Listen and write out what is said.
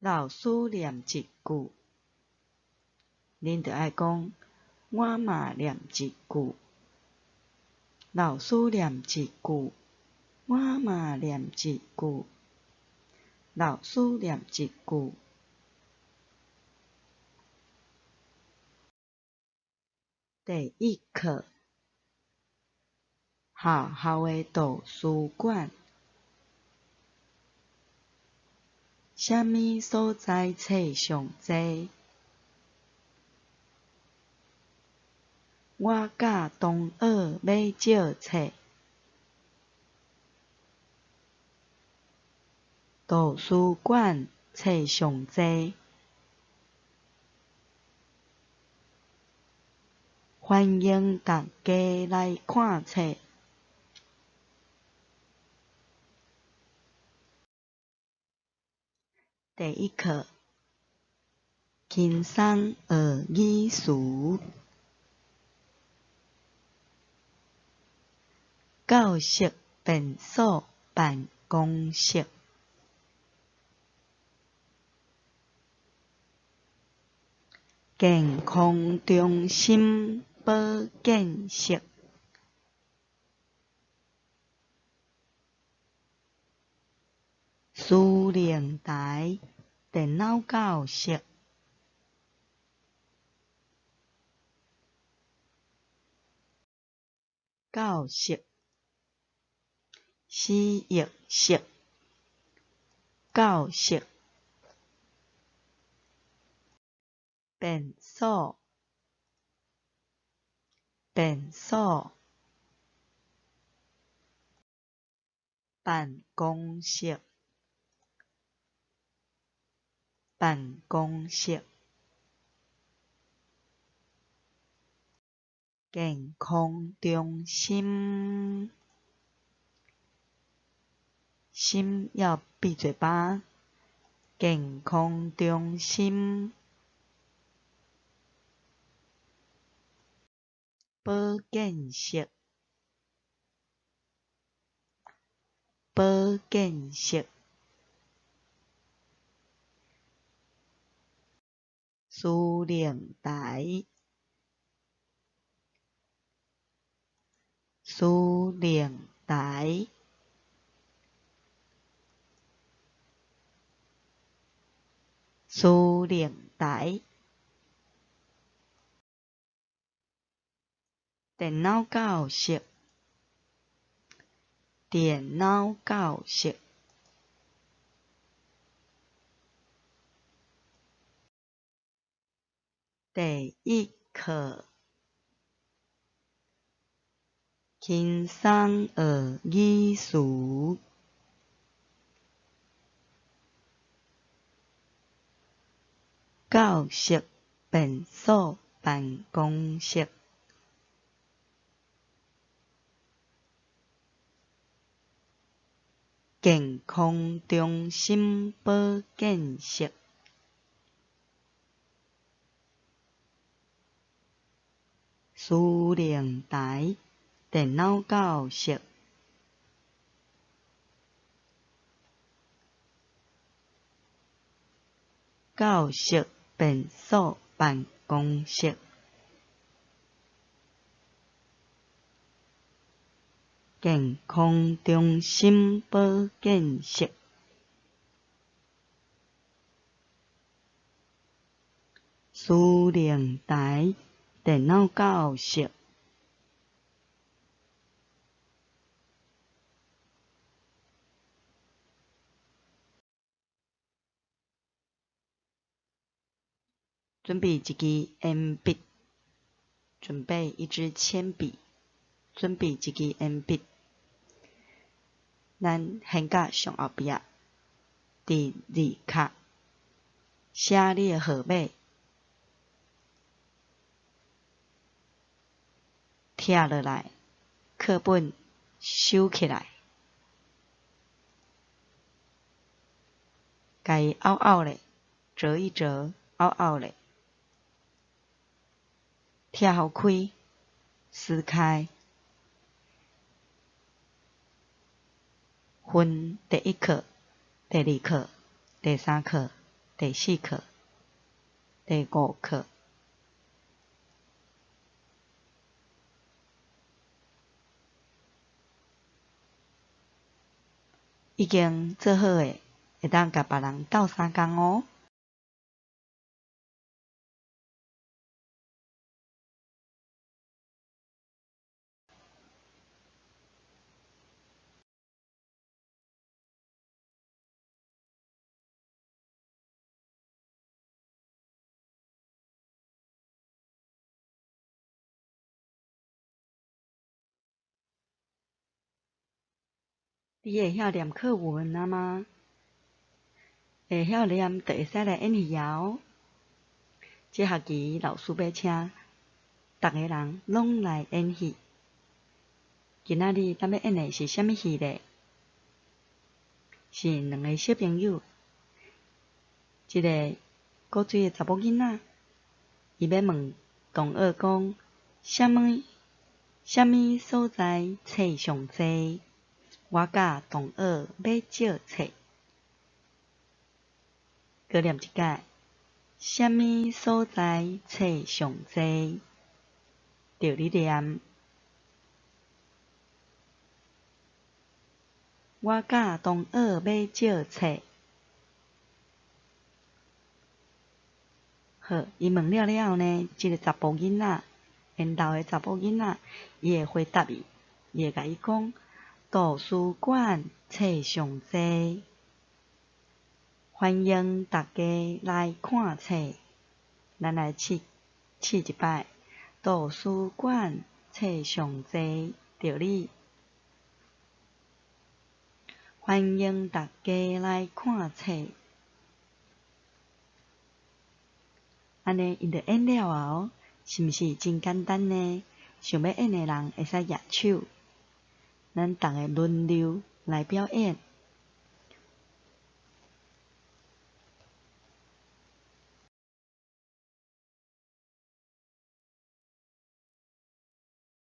老師唸一句，恁著愛講，我嘛唸一句。老師唸一句，我嘛唸一句。老師唸一句。第一課，學校的圖書館。啥物所在冊上濟？我佮同學欲借冊。圖書館冊上濟。歡迎大家來看冊。第一課，輕鬆學語詞，教室便所辦公室，健康中心保健室，司令台電腦教室，教室，洗浴室，教室，便所，便所，辦公室，辦公室，健康中心，心要閉嘴巴，健康中心，保健室，保健室，司令台，司令台，司令台，電腦教室，電腦教室。第一課，輕鬆學語詞，教室便所辦公室，健康中心保健室，司令台電腦教室，教室便所辦公室，健康中心保健室，司令台電腦教室。準備一支鉛筆，準備一支鉛筆，準備一支鉛筆。咱先佮上後壁，佇字卡寫你的號碼，拆落來，課本收起來，共伊拗拗咧，折一折，拗拗咧，拆予開，撕開，分第一課、第二課、第三課、第第四課、第五課。已經做好的，會當共別人鬥相共哦。你會曉唸課文了嗎？會曉唸就會使來演戲矣哦。這學期老師欲請逐个人攏來演戲。今仔日咱欲演的是啥物戲咧？是兩个小朋友，一个古錐的查某囡仔，伊欲問同學講，啥物啥物所在冊上濟？我佮同學欲借冊，閣念一擺，啥物所在冊上濟？著你念。我佮同學欲借冊。好，伊問了了後呢，這个查埔囡仔，緣投的查埔囡仔，伊會回答伊，伊會共伊講。圖書館冊上濟，歡迎大家來看冊。咱來試試一擺。圖書館冊上濟，著你。歡迎大家來看冊。按呢，𪜶就演了矣哦，是毋是真簡單呢？想欲演的人會使舉手。咱逐个輪流來表演。